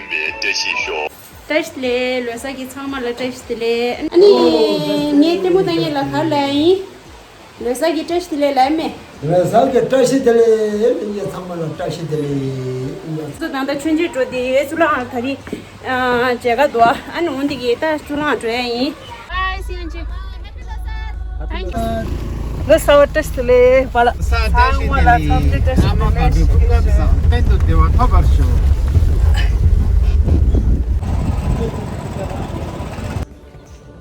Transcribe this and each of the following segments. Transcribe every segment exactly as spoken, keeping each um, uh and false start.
མཐུན་པའི་བཀྲ་ཤིས་ཤོག་བཀྲ་ཤིས་བདེ་ལེགས། ལོ་གསར་གྱི་ཚང་མ་ལ་བཀྲ་ཤིས་བདེ་ལེགས། ཨ་ནི་ངའི་ལྟད་མོ་ལྟ་མཁན་ལ་ག་རེ་ལབ་ཡིན། ལོ་གསར་གྱི་བཀྲ་ཤིས་བདེ་ལེགས་ལབ་མེད། ལོ་གསར་གྱི་བཀྲ་ཤིས་བདེ་ལེགས། ལྷན་རྒྱས་ཚང་མ་ལ་བཀྲ་ཤིས་བདེ་ལེགས། ཚོ་ད་ལྟ་ཆུང་ཆུང་འགྲོ་དེ་གཙུག་ལག་ཁང་ད་རེས་མཇལ་ཁ་འདུག་ཨ་ནི་འོང་དེ་གི་ད་གཙུག་ལག་ཁང་འགྲོ་ཡ་ཡིན། Bye, see you. Thank you. ལོ་གསར་བ་བཀྲ་ཤིས་བདེ་ལེགས། བ་ལ་ས་བཀྲ་ཤིས་བདེ་ལེགས། ཨ་མ་བ་དྲུག་སྐབས་སུ་གཏན་དུ་བདེ་བ་ཐོབ་པར་ཤོག་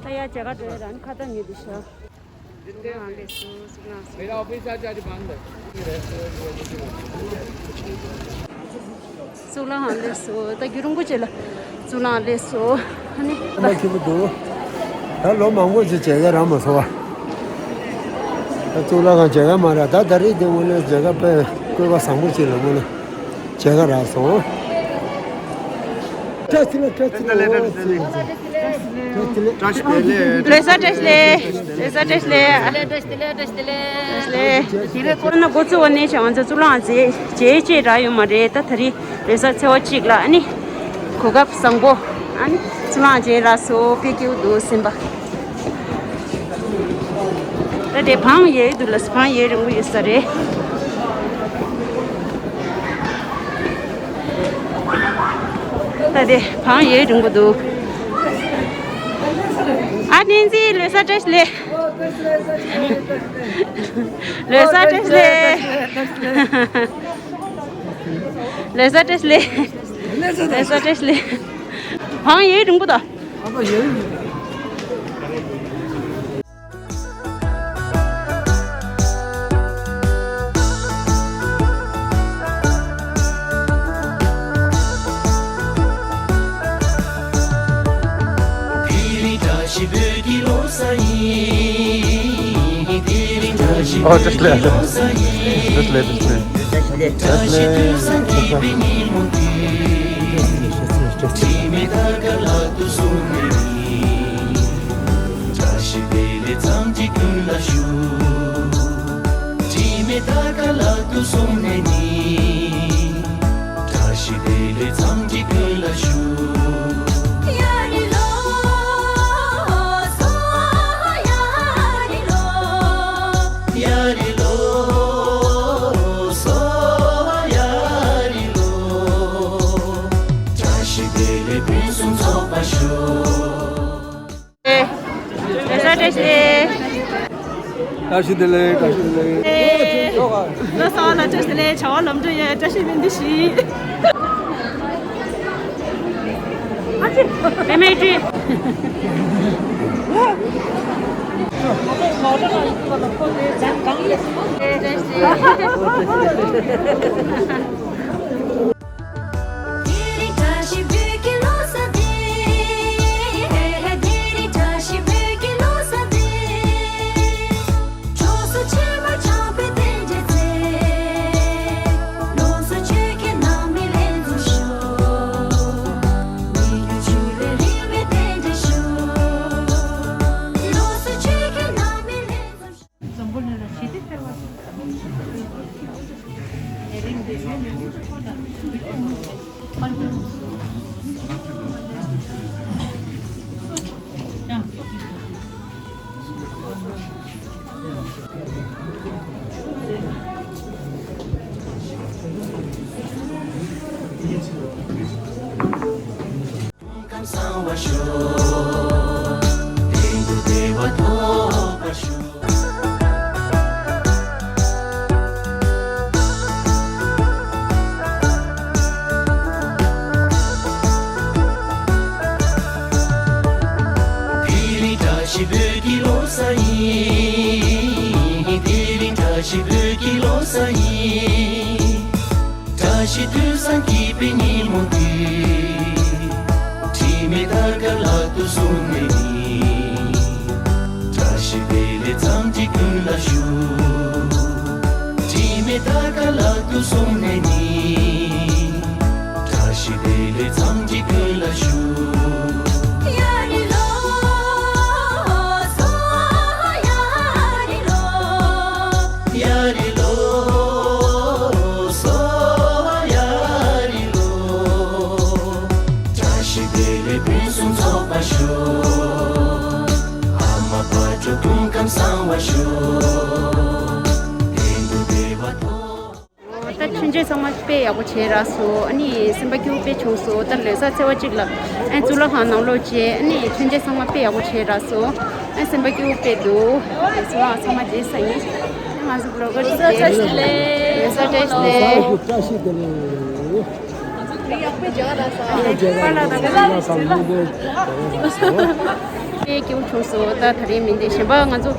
ད་ཡ་མཇལ་ཁ་འགྲོ་ཡ་རང་ཁ་ཏ་ཉོས་འདུག་ཤག Mera office aaj aaj bandh hai. གཙུག་ལག་ཁང་སླེབས་སོང་། ད་རྒྱུན་རིང་པོ་ཅིག་ལ་གཙུག་ལག་ཁང་སླེབས་སོང་། ཨ་ནི་ད་མ་ཁྱི་པོ་འདུག་ད་ལོ་མང་པོ་ཅིག་མཇལ་ཁ་རག་མ་སོང་བ། ད་གཙུག་ལག་ཁང་མཇལ་ཁ་མ་རག་ད་ད་རེས་དེ་དངོས་གནས་མཇལ་ཁ་དཔེ་བཀོད་པ་བཟང་པོ་ཅིག་ལ་དངོས་གནས། མཇལ་ཁ་རག་སོང་། བཀྲ་ཤིས་བདེ་ལེགས། བཀྲ་ཤིས་བདེ་ལེགས། བཀྲ་ཤིས་བདེ་ལེགས། ལོ་གསར་བཀྲ་ཤིས་བདེ་ལེགས། ལོ་གསར་བཀྲ་ཤིས་བདེ་ལེགས། བཀྲ་ཤིས་བདེ་ལེགས། བཀྲ་ཤིས་བདེ་ལེགས། དེ་རིང་ཁོ་རང་ན་འགོ་ཚུགས་པ་ནས་བྱས་ང་ཚོ་གཙུག་ལག་ཁང་མཇལ་མཇལ་ཅེས་རག་ཡོད་མ་རེད། ད་ད་རེས་ལོ་གསར་ཚེས་པ་གཅིག་ལ་ཨ་ནི་གོ་སྐབས་བཟང་པོ་ཨ་ནི་གཙུག་ལག་ཁང་མཇལ་རག་སོང་། དཔེ་སྐྱིད་པོ་འདུག་སེམས་པ། ད་དེ་བང་ཡལ་འདུག་ལ། བང་ཡལ་རིང་པོ་ཡོད་ས་རེད། ད་དེ་བང་ཡལ་རིང་པོ་འདུག་ཨ་ནེན་ཙི་ལོ་གསར་བཀྲ་ཤིས་བདེ་ལེགས། ལོ་གསར་བཀྲ་ཤིས་བདེ་ལེགས། ལོ་གསར་བཀྲ་ཤིས་བདེ་ལེགས། ལོ་གསར་བཀྲ་ཤིས་བདེ་ལེགས། བང་ཡལ་རིང་པོ་འདུག་ཨོ་བཀྲ་ཤིས་བདེ་ལེགས། བཀྲ་ཤིས་བདེ་ལེགས། བཀྲ་ཤིས་བདེ་ལེགས། བཀྲ་ཤིས་བདེ་ལེགས། ཀྱི་ཀུན་ལ་ཞུ། དྲི་མེད་ད་ག་ལག་ཏུ་བཟུང་ནས་ནི། བཀྲ་ཤིས་བདེ་ལེགས་ཚང་གི་ཀུན་ལ་ཞུ། ཡ་རི་ལོ་སོ་ཡ་རི་ལོ། ཡ་རི་ལོ་སོ་ཡ་རི་ལོ། བཀྲ་ཤིས་བདེ་ལེགས་ཕུན་སུམ་ཚོགས་པར་ཤོག། ལེ་ས་བཀྲ་ཤིས་བདེ་ལེགས། བཀྲ་ཤིས་བདེ་ལེགས། བཀྲ་ཤིས་བདེ་ལེགས། ལོ་གསར་པ་ལ་བཀྲ་ཤིས་བདེ་ལེགས། བྱ་བ་ལམ་འགྲོ་ཡོད། བཀྲ་ཤིས་སྨོན་འདུན་ཞུ། ཨ་ཅེ། ལེ་མེ་ཏྲི། བཀྲ་ཤིས་བདེ་ལེགས། དེ་རིང་བཀྲ་ཤིས་བོད་ཀྱི་ལོ་གསར་བདེ། དེ་རིང་བཀྲ་ཤིས་བོད་ཀྱི་ལོ་གསར་བདེ། གྲོགས་སུ་ཆེན་པོ་བྱམས་པའི་རྟེན་འབྲེལ་རྩེ། ལོ་གསར་ཆོས་ཀྱི་ནང་མི་ལྷན་འཛོམས་ཤོག། མི་རྒྱུད་འཕྲུལ་བའི་རིང་མོའི་རྟེན་འབྲེལ་ཤོག། ལོ་གསར་ཆོས་ཀྱི་ནང་མི་ལྷན་འཛོམས་ཤོག། འཛམ་བུ་གླིང་ལ་ཞི་བདེ་འཕེལ་བ་ཉེ་རིང་འདི་ཡོད་ནས་ཁོ་དང་ཁོ་དང་། སྐུ་ཁམས་བཟང་བར་ཤོག། དོན་དུ་བདེ་བ་ཐོབ་པར་ཤོག། དེ་རིང་བཀྲ་ཤིས་བོད་ཀྱི་ལོ་གསར་ཡིན། དེ་རིང་བཀྲ་ཤིས་བོད་ཀྱི་ལོ་གསར་ཡིན། བཀྲ་ཤིས་དུས་བཟང་སྐྱིད་པའི་ཉིན་མོ་འདི། དྲི་མེད་ཐར་ཀ་ལག་ཏུ་བཟུང་ནས་ནི། བཀྲ་ཤིས་བདེ་ལེགས་ཚང་གི་ཀུན་ལ་ཞུ། དྲི་མེད་ཐར་ཀ་ལག་ཏུ་བཟུང་ནས་ནི། བཀྲ་ཤིས་བདེ་ལེགས་ཚང་གི་ཀུན་ལ་ཞུ། ཡ་རི་ལོ་སོ་ཡ་རི་ལོ། ཡ་རི་ལོ་སོ་ཡ་རི་ལོ། བཀྲ་ཤིས་བདེ་ལེགས་ཕུན་སུམ་ཚོགས་པར་ཤོག། ཨ་མ་བག་དྲོ་སྐུ་ཁམས་བཟང་བར་ཤོག། དོན་དུ་བདེ་བ་ཐོབ། ད་མཆོད་མཇལ་ཚང་མ་དཔེ་ཡག་པོ་བྱས་རག་སོང་། ཨ་ནི་སེམས་པ་སྐྱིད་པོ་དཔེ་བྱུང་སོང་། ད་ལོ་གསར་ཚེས་པ་གཅིག་ལ་ཨ་གཙུག་ལག་ཁང་ནང་ལོགས་བྱས། ཨ་ནི་མཆོད་མཇལ་ཚང་མ་དཔེ་ཡག་པོ་བྱས་རག་སོང་། ཨ་སེམས་པ་སྐྱིད་པོ་དཔེ་འདུག། གཙུག་ལག་ཚང་མ་མཇལ་ས་ཡིན། ང་ཚོ་བློ་དགའ་ཅིག་བྱས། ལོ་གསར་བཀྲ་ཤིས་བདེ་ལེགས། ལོ་གསར་བཀྲ་ཤིས་བདེ་ལེགས། ཡག་པོ་མཇལ་རག་སོང་། པཱ་ལགས་དང་། དཔེ་སྐྱིད་པོ་བྱུང་སོང་། ད་དེ་རིང་མི་འདི་གཞན་པ་ང་ཚོ་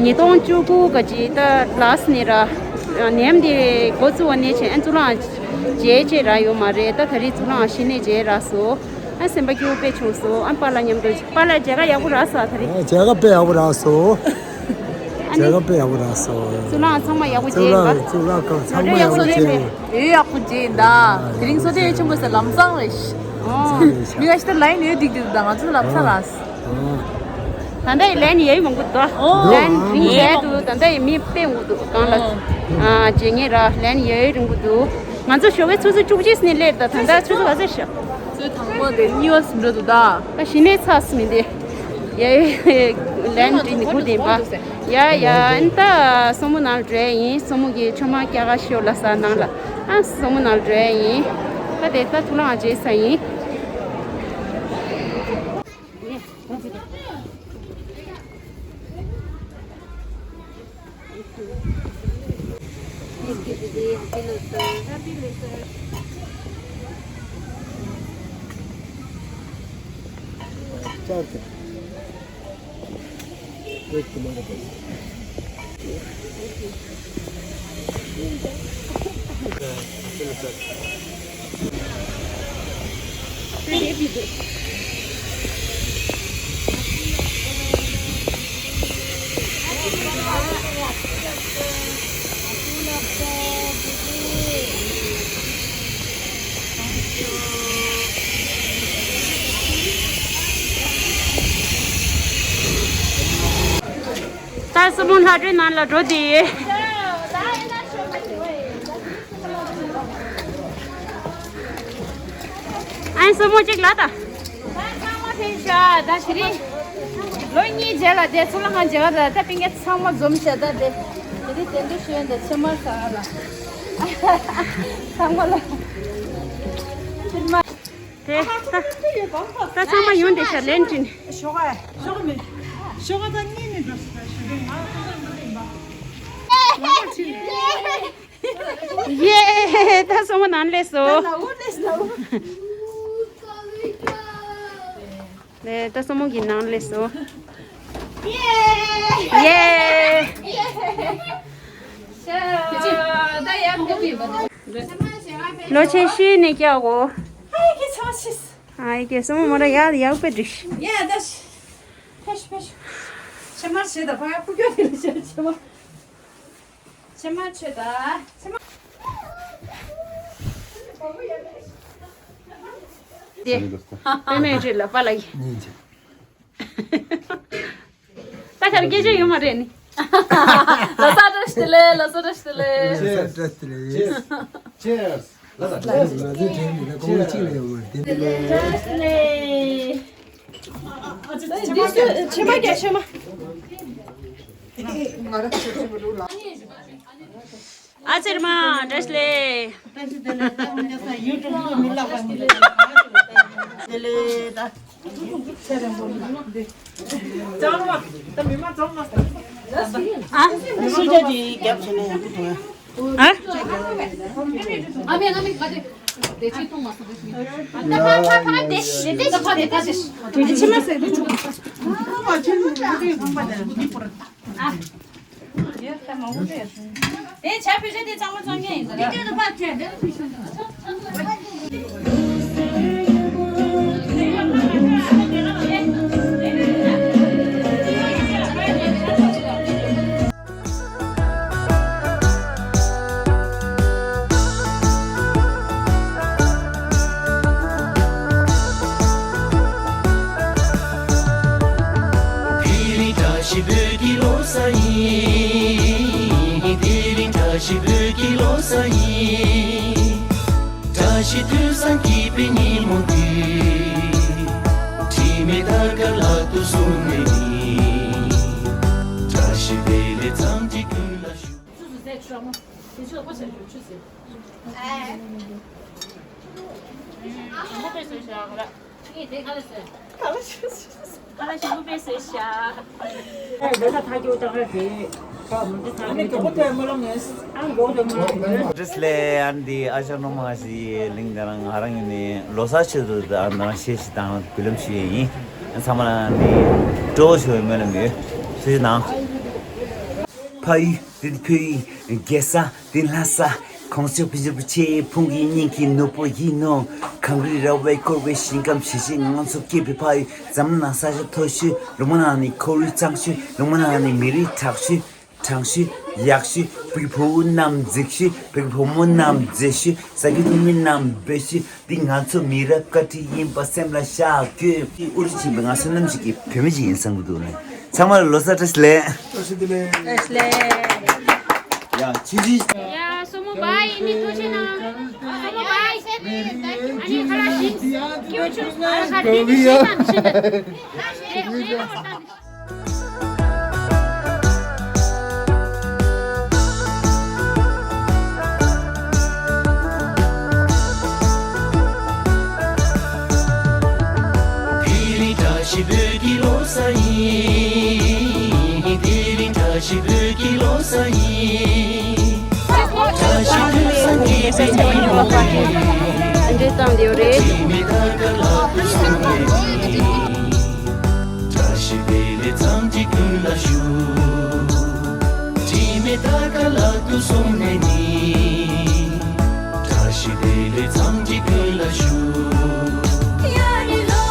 ཉིས་སྟོང་བཅུ་དགུ་ག་ཅིག་ད་ལགས་ནས་ར་ནེམ་འདི་འགོ་བཙུགས་པ་ནས་བྱས་ཨ་གཙུག་ལག་མཇལ་བྱས་རག་ཡོད་མ་རེད། ད་དེ་རིང་གཙུག་ལག་གཞི་ནས་མཇལ་རག་སོང་། ཨ་སེམས་པ་སྐྱིད་པོ་དཔེ་བྱུང་སོང་། ཨ་པཱ་ལགས་མཉམ་དུ། པཱ་ལགས་མཇལ་ཁ་ཡག་པོ་རག་སོང་ད་རིང་། ཨ་མཇལ་ཁ་དཔེ་ཡག་པོ་རག་སོང་། ཨ་ནི་མཇལ་ཁ་དཔེ་ཡག་པོ་རག་སོང་། གཙུག་ལག་ཚང་མ་ཡག་པོ་མཇལ་ཡིན་པ། གཙུག་ལག་ཁང་ཚང་མ་ཡག་པོ་མཇལ་ཡིན། ཡོད་ཡག་པོ་མཇལ་ཡིན་ད། དེ་རིང་བསོད་བདེ་ཆེན་པོ་ཟེར་ལམ་སང་རེད། ཨོ། མི་ཁ་ཤས་ད་ལའིན་ཡོད་འགྲིག་འགྲིག་འདུག་ད་ང་ཚོ་ལམ་སང་རག་སོང་། ད་ལྟ་ཡི་ལན་ཡོད་མང་པོ་འདུག། ཨོ། ལན་རིང་བྱས་འདུག། ད་ལྟ་ཡི་མི་དཔེ་འགྲོ་འདུག་གང་ལ། ཨོ། ཨ་མཇལ་ངེས་ར་ལན་ཡོད་རིང་པོ་འདུག། ང་ཚོ་ཞོགས་པའི་ཆུ་ཚོད་བཅུ་གཅིག་ནས་སླེབས། ད་ད་ལྟ་ཆུ་ཚོད་ག་ཚོད་ཤག། ཆུ་ཚོད་དང་པོ་དེ་གཉིས་པ་ཟིན་འགྲོ་འདུག་ད། ད་གཞི་ནས་ཚར་སོང་མི་འདི། ཡ་ཡ་ལན་བྲིས་ནས་སྒུག་བསྡད་པ། ཡ་ཡ་ཨ་ནི་ད་སྲུ་མོ་ནང་ལ་འགྲོ་ཡ་ཡིན། སྲུ་མོ་གི་མཆོད་མར་རྒྱག་ག་ཤོག་ལབ་ས་ནང་ལ། ཨ་སྲུ་མོ་ནང་ལ་འགྲོ་ཡ་ཡིན། ད་དེ་ད་ཐུགས་ལ་ང་བྱེད་ས་ཡིན། ཨ་སྲུ་མོ་ལྷ་སྒྲོན་ནང་ལ་འགྲོ་དེ། ཨ་སྲུ་མོ་གཅིག་ལ་ད། ད་ཚང་མ་ཕེབས་ཤག་ད་དེ་རིང་ལོ་གཉིས་རྗེས་ལ་དེ་ཚུར་ལ་ང་མཇལ་བ་ད་ད་སྤུན་ཀྱག་ཚང་མ་འཛོམས་ཤག་ད་དེ་དེ་རིང་དེ་འདྲ་ཞུ་ཡོད་ད་ཚང་མ་ས་ལ་ཚང་མ་ལ་ཕྱིར་མ། དེ་ད་ད་ཚང་མ་ཡོང་དེ་ཤག་ལན་ཀྲིན། ཞོགས་ཀ་ཞོགས་ཀ་མེད། ཞོགས་ཀ་ད་གཉིད་མི་འགྲོ་ཟེར་ཞུ་གི་ང་ཚོ་ཡིན་པ། ཡེ། ད་སྲུ་མོ་ནང་སླེབས་སོང་། ནས་ད་སྲུ་མོ་གི་ནང་སླེབས་སོང་། ཡེ། ཡེ། ལོ་ཆེན་ཤུལ་ནས་སྐྱེ་བ་གོ། ཨ་ཡེ་གེ་སྲུ་མོ་མོ་ར་ཡག་ཡག་པའི་འགྲིག་ཡ་ད་ཕེབས་ཤོག་ཕེབས་ཤོག་ཕེབས་ཤོག་ཕྱི་མར་བྱེད་ད་ཕ་ཡ་ཕུ་གྱོ་དེ་ལ་བྱེད་ཕྱི་མར། ཕྱི་མ་ཆོས་ད། ཕྱི་མ། དེ། པད་མའི་རི་ལ་པ་ལ་ཡི། གཉིས་ཆེ། ད་གར་སྐད་ཆ་ཡོད་མ་རེད་ནི། ལོ་གསར་བཀྲ་ཤིས་བདེ་ལེགས། ལོ་གསར་བཀྲ་ཤིས་བདེ་ལེགས། Cheers. Cheers. Cheers. ལ་ད། ང་ཚོའི་གྲས་ནི་ད་ཁོང་གཅིག་ལ་ཡོད་མ་རེད། བཀྲ་ཤིས་བདེ་ལེགས། ཕྱི་མ་རྒྱ་ཕྱི་མ། ང་རང་ཚོ་ཚོ་རུ་ལ། ཨ་ཙེར་མ་བཀྲ་ཤིས་བདེ་ལེགས། བཀྲ་ཤིས་བདེ་ལེགས། ད་ཡུ་ཊུབ་ལ་མི་ལ་བ་མི་ལ་བདེ་ལེགས་ད། ཚེ་རིང་པོ་མི་ལ་བདེ། ཅང་མ་ད་མི་མ་ཅང་མ་ཨ། སུ་ཇ་ཇི་རྒྱབ་བྱས་ན་ཡག་པོ་འདུག་ཨ། ཨ་མེ་ཨ་མེ་ག་དེ་དེ་ཅི་ཐུང་མ་སོང་། ད་ཕ་ཕ་ཕ་དེ་དེ་དེ་ཕ་དེ་ཕ་དེ་ཕྱི་མ་ཟེར་དུ་ཆུག་ཨ། དེ་ཆ་ཕུད་ཆ་དེ་གཙང་མ་གཙང་ཉན་ཡིན་ཟེར། དེ་རིང་བཀྲ་ཤིས་བོད་ཀྱི་ལོ་གསར་ཡིན། དེ་རིང་བཀྲ་ཤིས་བོད་ཀྱི་ལོ་གསར་ཡིན། བཀྲ་ཤིས་དུས་བཟང་སྐྱིད་པའི་ཉིན་མོ་འདི། དྲི་མེད་ཐར་ཀ་ལག་ཏུ་བཟུང་ནས་ནི། བཀྲ་ཤིས་བདེ་ལེགས་ཚང་གཅིག་ཀུན་ལ་ཞུ། ཆུ་ཟེར་ཆུ་མོ། དེ་ཆུ་ལ་ཁོ་ཆ་ཆུ་ཆུ་ཟེར། ཨ། ཞིམ་པོ་དཔེ་བཟོས་ཤག་ག་ལ། ངས་དེ་ག་ལ་བཟོས། ག་ལ་ཞིམ་པོ་དཔེ་བཟོས་ཤག་བཀྲ་ཤིས་བདེ་ལེགས། ཨ་འདི་ཨ་ཞང་ནོ་མ་ཞིག་གླིང་དེ་རང་ང་རང་ཡིན་ནི་ལོ་གསར་ཆེད་དུ་ཨ་ནང་ཤེས་ཤིག་དང་གུ་ལམ་ཞུ་ཡས་ཡིན། ཚང་མ་ལ་ནི་སྤྲོ་བོ་ཞུ་བའི་སྨོན་ལམ་ཡོད། ཚེ་ནང་ཕ་ཡུལ་དེ་ཕ་ཡུལ་རྒྱལ་ས་དེ་ལྷ་ས། ཁོང་ཚོ་ཕུན་སུམ་ཚོགས་པའི་ཕུང་གི་སྙིང་གི་ནོར་བུ་ཡིན་ནོ། གངས་རི་ར་བས་བསྐོར་བའི་ཞིང་ཁམས་ཞི་བྱེད་ང་ཚོ་སྐྱིད་པའི་ཕ་ཡུལ། འཛམ་གླིང་ནང་ས་ཆ་མཐོ་ཤོས། ལུང་པ་ནང་ནས་ཁོར་ཡུག་གཙང་ཤོས། ལུང་པ་ནང་ནས་མི་རིགས་དྲག་ཤོས། དྲང་ཤོས། ཡག་ཤོས། བོད་ཕྲུག་རྣམས་རྫིག་ཤོས། བོད་ཕོ་མོ་རྣམས་མཛེས་ཤོས། ས་ཁུལ་ཐོན་མི་རྣམས་འབོད་ཤོས། འདི་ང་ཚོ་མི་རབས་བཀའ་དྲིན་ཡིན་པ་སེམས་ལ་ཤར་དགོས། འདི་ཨུ་རུ་ཆེན་པོའི་ང་བསོད་ནམས་ཤིག་གི་བུད་མེད་ཅིག་ཡིན་བསམ་གྱི་འདུག་ལེ། ཚང་མ་ལ་ལོ་གསར་བཀྲ་ཤིས་བདེ་ལེགས། བཀྲ་ཤིས་བདེ་ལེགས། ཡ་ཆི་ཆི། ཡ་སྲུ་མོ་བཱའི་ཡིན་ནི་ཐུགས་རྗེ་གནང་། སྲུ་མོ་བཱའི་ཟེར་ནི་ད་ཨ་ནི་ཁ་ལག་ཞིམ་སྐྱུར་ཆུ་ཁ་ལག་ཞིམ་ཞིམ་དང་ཞིམ་པའི་ལས་ལས་མོ་དང་། དེ་རིང་བཀྲ་ཤིས་བོད་ཀྱི་ལོ་གསར་ཡིན། དེ་རིང་བཀྲ་ཤིས་བོད་ཀྱི་ལོ་གསར་ཡིན། བཀྲ་ཤིས་དུས་བཟང་སྐྱིད་པའི་ཉིན་མོ་འདི། འདྲེ་བཏང་དེ་རེད། དྲི་མེད་ཐར་ཀ་ལག་ཏུ་བཟུང་ནས་ནི། བཀྲ་ཤིས་བདེ་ལེགས་ཚང་གཅིག་ཀུན་ལ་ཞུ། དྲི་མེད་ཐར་ཀ་ལག་ཏུ་བཟུང་ནས་ནི། བཀྲ་ཤིས་བདེ་ལེགས་ཚང་གཅིག་ཀུན་ལ་ཞུ། ཡ་རི་ལོ།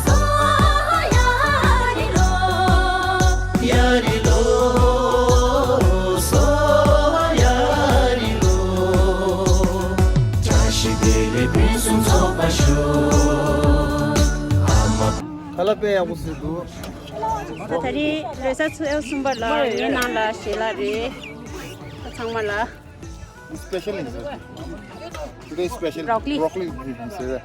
སོ་ཡ་རི་ལོ། ཡ་རི་ལོ། སོ་ཡ་རི་ལོ། བཀྲ་ཤིས་བདེ་ལེགས་ཕུན་སུམ་ཚོགས་པ་ཤོག་ཨ་མ། ཁ་ལག་དཔེ་ཡག་པོ་བཟོས་འདུག་ད་ད་རེས་རེས་གཟའ་ཚེས་གསུམ་པ་ལ་ངའི་ནང་ལ་ཞལ་ལག་རེད། ད་ཚང་མ་ལ། Special is today special broccoli. Broccoli is there.